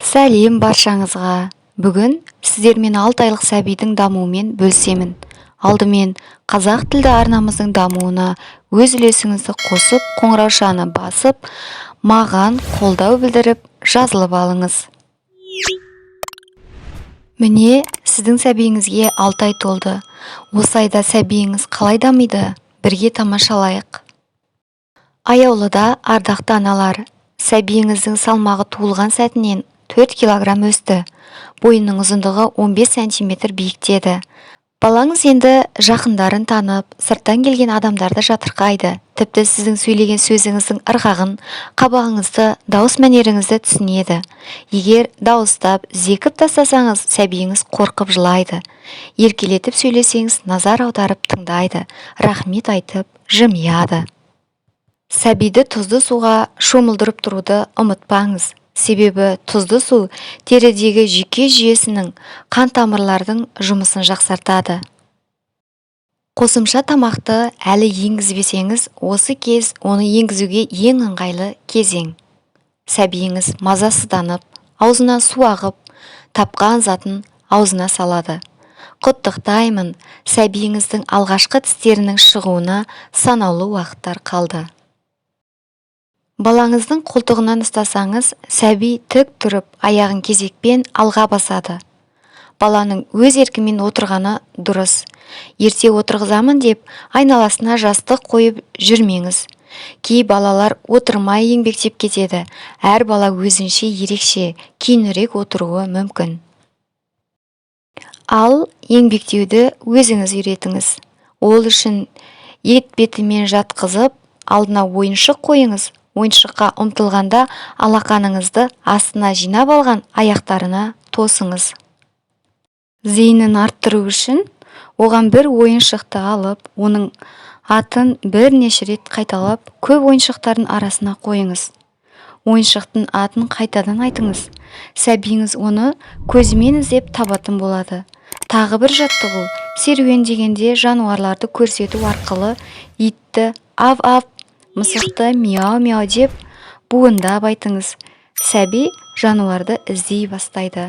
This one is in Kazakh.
Сәлем баршаңызға! Бүгін сіздермен 6 айлық сәбидің дамуымен бөлісемін. Алдымен қазақ тілді арнамыздың дамуына өз үлесіңізді қосып, қоңыраушаны басып, маған қолдау білдіріп, жазылып алыңыз. Міне, сіздің сәбиіңізге 6 ай толды. Осы айда сәбиіңіз қалай дамиды? Бірге тамашалайық. Аяулы да ардақты аналар, сәбиіңіздің салмағы туылған сәтінен 4 килограмм өсті. Бойының ұзындығы 15 сантиметр биіктеді. Балаңыз енді жақындарын танып, сырттан келген адамдарды жатырқайды. Тіпті сіздің сөйлеген сөзіңіздің ырғағын, қабағыңызды, дауыс мәнеріңізді түсінеді. Егер дауыстап, зекіп тастасаңыз, сәбиіңіз қорқып жылайды. Еркелетіп сөйлесеңіз, назар аударып тыңдайды, рахмет айтып, жымияды. Сәбиді тұзды суға шомылдырып тұруды ұмытпаңыз. Себебі тұзды су терідегі жүйке жүйесінің, қан тамырлардың жұмысын жақсартады. Қосымша тамақты әлі енгізбесеңіз, осы кез оны енгізуге ең ыңғайлы кезең. Сәбиіңіз мазасызданып, аузынан су ағып, тапқан затын аузына салады. Құттықтаймын, сәбиіңіздің алғашқы тістерінің шығуына санаулы уақыттар қалды. Балаңыздың қолтығынан ұстасаңыз, сәби тік тұрып, аяғын кезекпен алға басады. Баланың өз еркімен отырғаны дұрыс. Ерте отырғызамын деп, айналасына жастық қойып жүрмеңіз. Кей балалар отырмай еңбектеп кетеді. Әр бала өзінше ерекше, кейінірек отыруы мүмкін. Ал еңбектеуді өзіңіз үйретіңіз. Ол үшін етбетімен жатқызып, алдына ойыншық қойыңыз. Ойыншыққа ұмтылғанда алақаныңызды астына жинап алған аяқтарына тосыңыз. Зейінін арттыру үшін оған бір ойыншықты алып, оның атын бірнеше рет қайталап, көп ойыншықтардың арасына қойыңыз. Ойыншықтың атын қайтадан айтыңыз. Сәбиіңіз оны көзімен іздеп табатын болады. Тағы бір жаттығу: серуендегенде жануарларды көрсету арқылы итті ав-ав, мысықты мяу-мяу деп буындап айтыңыз. Сәби жануарды іздей бастайды.